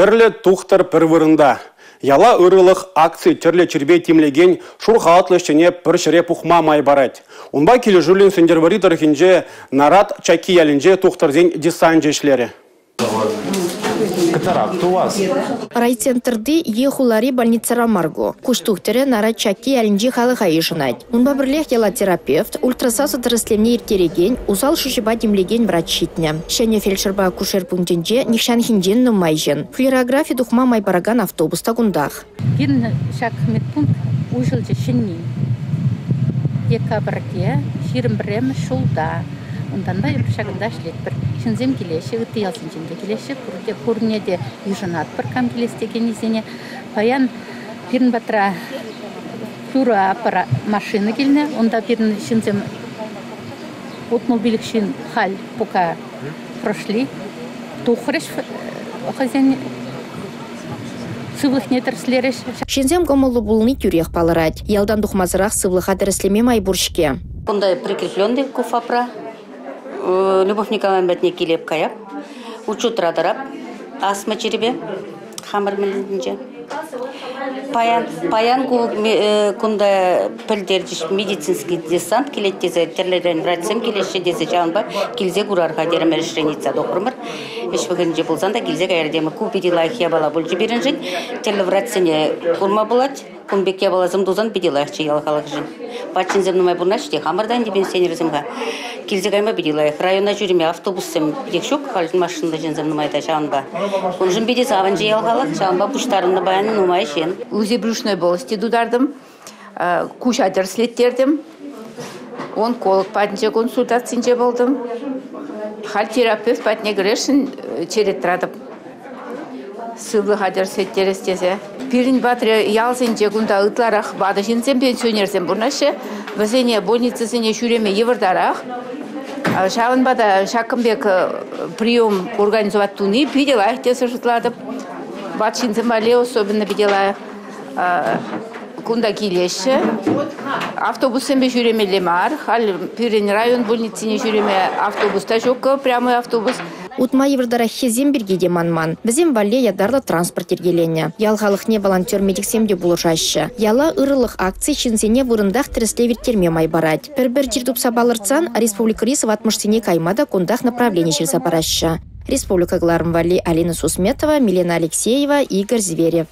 Тӗрлӗ тухтӑр пӗр вырӑнта. Яла ырӑлӑх акци тӗрлӗ чирпе тимлекен шур халатлӑ ӗҫчене пӗр ҫӗре пухма май парать. Унпа килӗшӳллӗн Сӗнтӗрвӑрри тӑрӑхӗнче Нарат Чакки ялӗнче тухтӑрсен десанчӗ ӗҫлерӗ. Катаракта у вас. Райцентрти е хулари больницӑра мар ку. Куҫ тухтӑрӗ Нарат Чакки ялӗнчи халӑха йышӑнать. Унпа пӗрлех яла терапевт, ультрасасӑ тӗрӗслевне ирттерекен, усал шыҫӑпа тимлекен врач ҫитнӗ. Ҫӗнӗ фельдшерпа акушер пунктӗнче нихҫанхинчен нумай ҫын. Флюорографи тухма май паракан автобус та кунтах. Пирӗн ҫак медпункт уҫӑлчӗ ҫӗнни. Декабрьте 21-мӗш ҫулта. Унтанпа эпир ҫакӑнта ӗҫлетпӗр. Ҫынсем килеҫҫӗ, ытти ялсенчен те килеҫҫӗ. Пурте пурне те йышӑнатпӑр кам килес текеннисене. Паян пирӗн патра флюороаппарат машина килнӗ. Унта пирӗн ҫынсем 65 ҫын халь пока прошли, тухрӗҫ хӑйсен сывлӑхне тӗрӗслерӗҫ. Ҫынсем кӑмӑллӑ пулни тӳрех палӑрать. Ялтан тухмасӑрах сывлӑха тӗрӗслеме май пур-ҫке. Кунта прикрепленный ку ФАПра. Любовь Николаевна патне килеп каяп. Учетра тӑрап астма чирӗпе хамӑр мӗнлинче. Паян, паян ку кунта пӗлтерчӗҫ медицинский десант килет тесе, тӗрлӗрен врачсем килеҫҫӗ тесе ҫавӑнпа килсе курар-ха терӗмӗр ӗҫрен ыйтса тухрӑмӑр. Ӗҫ вӑхӑтӗнче пулсан та килсе каяр терӗмӗр. Ку питӗ лайӑх япала пулчӗ пирӗншӗн. Тӗрлӗ врачсене курма пулать. Кун пек япаласем тусан питӗ лайӑхчӗ ял халӑхӗшӗн. Ватҫынсем нумай пурӑнаҫҫӗ те, хамӑр та ӗнтӗ пенсионерсем-ха. Килсе кайма питӗ лайӑх. Района ҫӳреме автобуссем питех ҫук, халь машинлӑ ҫынсем нумай та ҫавӑнпа. Уншӑн питӗ савӑнчӗ ял халӑх, ҫавӑнпа пуҫтарӑннӑ паян нумай ҫын. УЗИ брюшной полости тутартӑм, куҫа тӗрӗслеттертӗм, онколог патӗнче консультацинче пултӑм. Халь терапевт патне кӗресшӗн черет тӑратӑп. Сывлӑха тӗрӗслеттерес тесе. Пирӗн патра ялсенче кунта ытларах ватӑ ҫынсем, пенсионерсем пурӑнаҫҫӗ. Вӗсене больницӑсене ҫӳреме йывӑртарах. Ҫавӑнпа та ҫакӑн пек прием организовать туни питӗ лайӑх тесе шутлатӑп. Ват ҫынсем валли особенно питӗ лайӑх. Кунта килеҫҫӗ. Автобуссемпе ҫӳремелле мар. Халь пирӗн район больницине ҫӳреме автобус та ҫук, прямой автобус. Утма йывӑртараххисем пирки те манман. Вӗсем валли ятарлӑ транспорт йӗркеленӗ. Ял халӑхне волонтер-медиксем те пулӑшаҫҫӗ. Яла ырӑлӑх акци ҫынсене вырӑнтах тӗрӗслев ирттерме май парать. Пӗр-пӗр чир тупса палӑртсан республикӑри сыватмӑшсене кайма та кунтах направлени ҫырса параҫҫӗ. Республика кӑларӑм валли Алина Сусметова, Милена Алексеева, Игорь Зверев.